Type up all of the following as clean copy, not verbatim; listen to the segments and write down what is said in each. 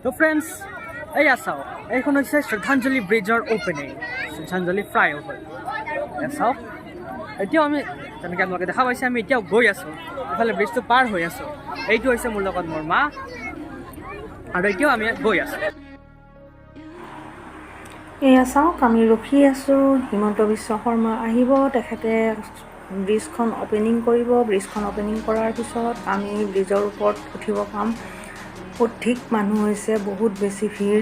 তো ফ্ৰেণ্ডছ, এয়া চাওক, এইখন হৈছে শ্ৰদ্ধাঞ্জলি ব্ৰিজৰ অ'পেনিং, শ্ৰদ্ধাঞ্জলি ফ্লাইঅভাৰ। এয়া চাওক, এতিয়াও আমি যেনেকৈ আপোনালোকে দেখা পাইছে, আমি এতিয়াও গৈ আছোঁ, ইফালে ব্ৰিজটো পাৰ হৈ আছোঁ। এইটো হৈছে মোৰ লগত মোৰ মা আৰু এতিয়াও আমি গৈ আছোঁ। এয়া চাওক, আমি ৰখি আছোঁ। হিমন্ত বিশ্ব শৰ্মা আহিব, তেখেতে ব্ৰিজখন অ'পেনিং কৰিব। ব্ৰিজখন অ'পেনিং কৰাৰ পিছত আমি ব্ৰিজৰ ওপৰত উঠিব পাম। অধিক মানুহ হৈছে, বহুত বেছি ভিৰ।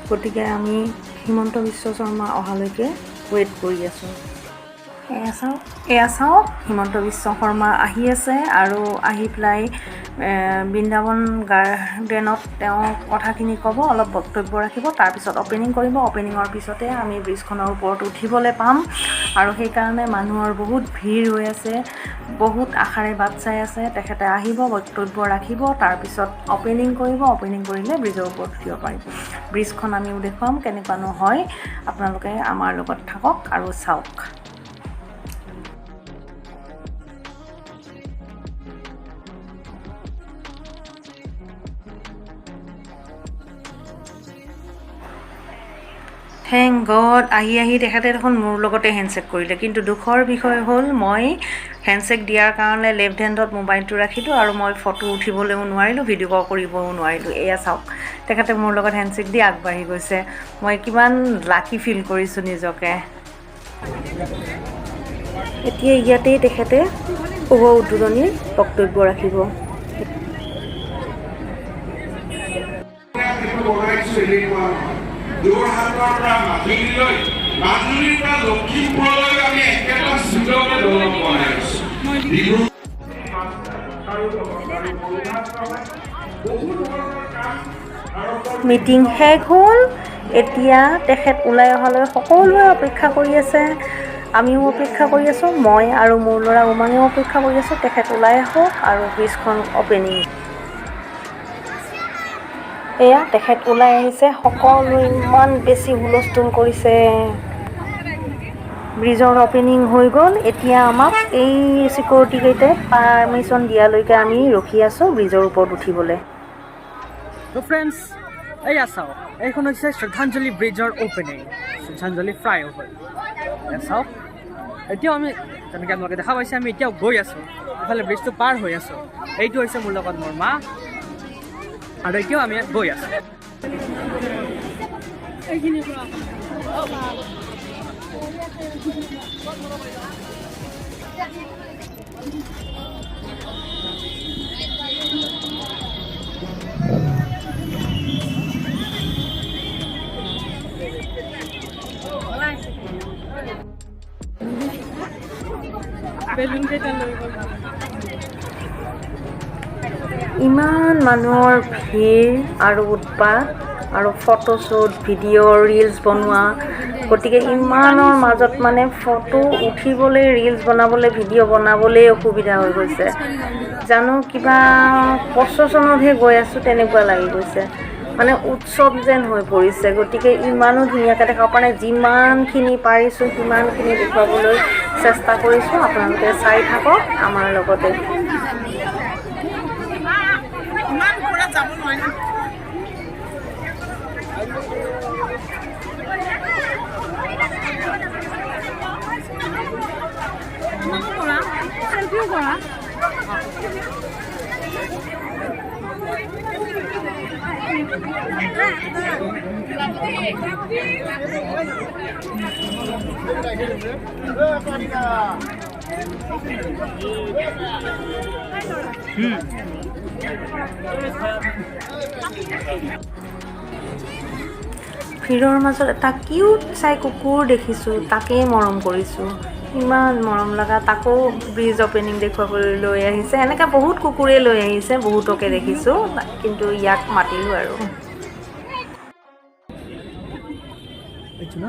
গতিকে আমি হিমন্ত বিশ্ব শৰ্মা অহালৈকে ৱেইট কৰি আছোঁ। এয়া চাওক, এয়া চাওক, হিমন্ত বিশ্ব শৰ্মা আহি আছে আৰু আহি পেলাই বৃন্দাবন গাৰ্ডেনত তেওঁ কথাখিনি ক'ব, অলপ বক্তব্য ৰাখিব, তাৰপিছত অ'পেনিং কৰিব। অ'পেনিঙৰ পিছতে আমি ব্ৰিজখনৰ ওপৰত উঠিবলৈ পাম আৰু সেইকাৰণে মানুহৰ বহুত ভিৰ হৈ আছে, বহুত আশাৰে বাট চাই আছে। তেখেতে আহিব, বক্তব্য ৰাখিব, তাৰপিছত অ'পেনিং কৰিব। অ'পেনিং কৰিলে ব্ৰিজৰ ওপৰত উঠিব পাৰিম। ব্ৰিজখন আমিও দেখুৱাম কেনেকুৱানো হয়। আপোনালোকে আমাৰ লগত থাকক আৰু চাওক। Thank god, আহি আহি তেখেতে দেখোন মোৰ লগতে হেণ্ডশ্বেক কৰিলে। কিন্তু দুখৰ বিষয় হ'ল, মই হেণ্ডশ্বেক দিয়াৰ কাৰণে লেফ্ট হেণ্ডত মোবাইলটো ৰাখিলোঁ আৰু মই ফটো উঠিবলৈও নোৱাৰিলোঁ, ভিডিঅ' কৰিবও নোৱাৰিলোঁ। এয়া চাওক, তেখেতে মোৰ লগত হেণ্ডশ্বেক দি আগবাঢ়ি গৈছে। মই কিমান লাকি ফিল কৰিছোঁ নিজকে। এতিয়া ইয়াতেই তেখেতে শুভ উদ্বোধনীৰ বক্তব্য ৰাখিব। সেইটো বনাইছো এনেকুৱা নহয়। যোৰহাটৰ পৰা মাজুলীলৈ, মাজুলীৰ পৰা লখিমপুৰলৈ আমি একেটা স্পীডতে দলং বনাই আছো। ডিব্ৰুগড় বহু ধৰণৰ কাম ভাৰতৰ মিটিং শেষ হ'ল। এতিয়া তেখেত ওলাই অহালৈ সকলোৱে অপেক্ষা কৰি আছে। আমিও অপেক্ষা কৰি আছোঁ, মই আৰু মোৰ ল'ৰা উমাঙেও অপেক্ষা কৰি আছোঁ। তেখেত ওলাই আহক আৰু ব্ৰিজখন অ'পেনিং। এয়া তেখেত ওলাই আহিছে। সকলোৱে ইমান বেছি হুলস্থুল কৰিছে। ব্ৰিজৰ অ'পেনিং হৈ গ'ল। এতিয়া আমাক এই চিকিউৰিটি কেইটাই পাৰ্মিশ্যন দিয়ালৈকে আমি ৰখি আছোঁ ব্ৰিজৰ ওপৰত উঠিবলৈ। তো ফ্ৰেণ্ডছ, এয়া চাওক, এইখন হৈছে শ্ৰদ্ধাঞ্জলি ব্ৰিজৰ অ'পেনিং, শ্ৰদ্ধাঞ্জলি ফ্লাইঅভাৰ। এয়া চাওক, এতিয়াও আমি যেনেকৈ আপোনালোকে দেখা পাইছে, আমি এতিয়াও গৈ আছোঁ, ইফালে ব্ৰিজটো পাৰ হৈ আছোঁ। এইটো হৈছে মোৰ লগত মোৰ মা আৰু এতিয়াও আমি গৈ আছোঁ। ইমান মানুহৰ ভিৰ আৰু উৎপাত আৰু ফটোশ্বুট, ভিডিঅ', ৰিলচ বনোৱা। গতিকে ইমানৰ মাজত মানে ফটো উঠিবলৈ, ৰিলচ বনাবলৈ, ভিডিঅ' বনাবলৈ অসুবিধা হৈ গৈছে। জানো কিবা প্ৰচেছনতহে গৈ আছোঁ তেনেকুৱা লাগি গৈছে, মানে উৎসৱ যেন হৈ পৰিছে। গতিকে ইমানো ধুনীয়াকৈ দেখাব পৰা নাই, যিমানখিনি পাৰিছোঁ সিমানখিনি দেখুৱাবলৈ চেষ্টা কৰিছোঁ। আপোনালোকে চাই থাকক আমাৰ লগতে। ইমান ওপৰত যাব নোৱাৰি। আমাকো কৰা, চেলফিও কৰা। ভিৰৰ মাজত এটা কিউট চাই কুকুৰ দেখিছোঁ, তাকেই মৰম কৰিছোঁ। ইমান মৰম লগা, তাকো ব্ৰিজ অ'পেনিং দেখুৱাবলৈ লৈ আহিছে। এনেকৈ বহুত কুকুৰেই লৈ আহিছে, বহুতকে দেখিছোঁ, কিন্তু ইয়াক মাতিলোঁ আৰু। এইটো ন।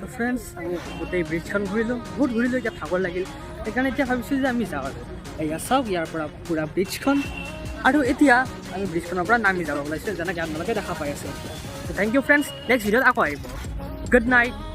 তো ফ্ৰেণ্ডছ, আমি গোটেই ব্ৰিজখন ঘূৰিলোঁ, বহুত ঘূৰিলোঁ, এতিয়া ভাগৰ লাগিল। সেইকাৰণে এতিয়া ভাবিছোঁ যে আমি যাওঁ। আৰু এয়া চাওক, ইয়াৰ পৰা পূৰা ব্ৰিজখন। আৰু এতিয়া আমি ব্ৰিজখনৰ পৰা নামি যাব ওলাইছোঁ, যেনেকৈ আপোনালোকে দেখা পাই আছে এতিয়া। Thank you friends, next ভিডিঅ'ত আকৌ আহিব। Good night.